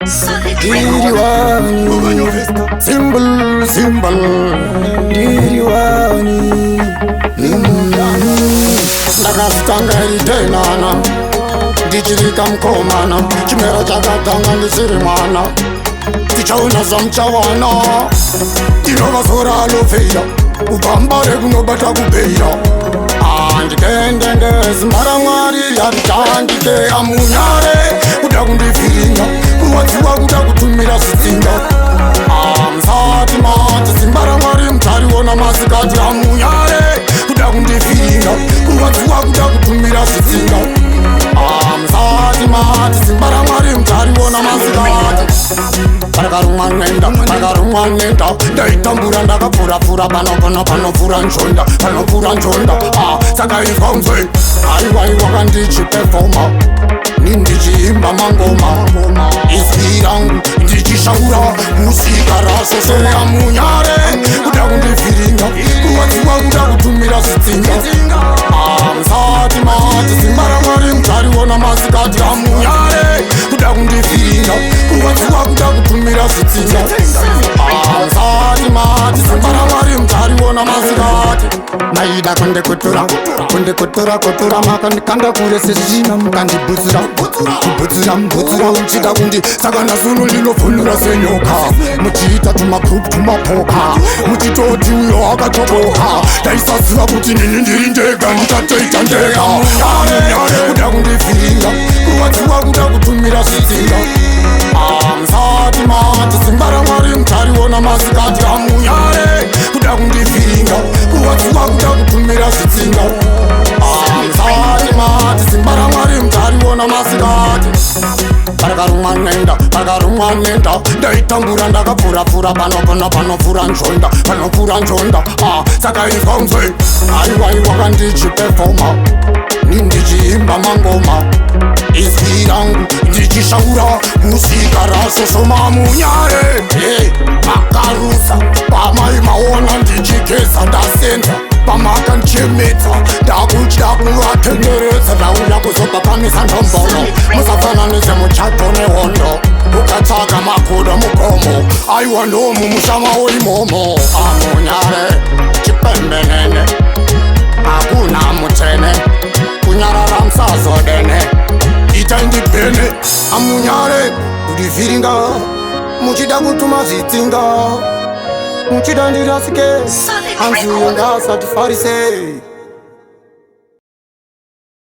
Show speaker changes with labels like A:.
A: Ndiri wani. Symbol, symbol. Ndiri wani. Ndakazitanga iri tenana, ndichiri kamukomana. Chimera chakatanga ndisiri mwana, tichaona zvamuchawana. Ndinovazora alofeira kubva kunobata kubeira. Andikendende simba raMwari haritandike. Amunyare kuda kundivhiringa, kurwadziwa kuda kutumira zvitsinga. Musati mati simba raMwari muchariona masikati. Amunyare kuda kundivhiringa, kurwadziwa kuda kutumira zvitsinga. Musati mati simba raMwari muchariona masikati. Parakarumwa nenda, parakarumwa nenda, ndaitambura ndakapfurapfura. Panopona panopfura njonda, panopfura njonda. Saka inzwa unzwe, aiwaiwaka ndichiperforma, ni ndichiimba mangoma, izwi rangu ndichishaura kusvika rasosera. Munyare kuda kundivhiringa, kurwadziwa kuda kutumira zvitsinga. Musati mati simba raMwari muchariona masikati. Amunyare kuda kundivhiringa, kurwadziwa kuda kutumira zvitsinga. Musati mati simba raMwari muchariona masikati. Maida kundikutura, kundikutura kutura, makandikanda kure sezvina, mukandibhutsira, kubhutsira, mbutsira, muchida kundi saka nasuno ndinopfunura senyoka. Muchiita tumagroup, tumapoka, muchitoti uyo akatoboka. Ndaisaziva kuti nini ndiri ndega, ndichatoita ndega. Kuda kundivhiringa, kurwadziwa kuda kutumira zvitsinga. Musati mati simba raMwari muchariona masikati. Amunyare kuda kundivhiringa, kurwadziwa kuda kutumira zvitsinga. Musati mati simba raMwari muchariona masikati. Parakarumwa nenda, parakarumwa nenda, ndaitambura ndakapfurapfura. Panopona panopfura njonda, panopfura njonda. Saka inzwa unzwe, aiwaiwaka ndichiperforma, ni ndichiimba mangoma, izwi rangu ndichishaura kusvika rasosoma. Munyare makarusa pamai maona ndichigeza, ndasenza pamakandichemedza, ndakutya kuvatenderedza. Ndauya kuzobapamisa ndombono, musafananise muchato nehondo. Ukatsvaga makudo mugomo, aiwa, ndomumusha mawo imomo. Amunyare chipembenene, hakuna mutsvene, kunyarara musazodene, itai ndibhene. Amunyare kundivhiringa, muchida kutuma zvitsinga, muchida ndirasike, hanzi uyo ngaasatifarise.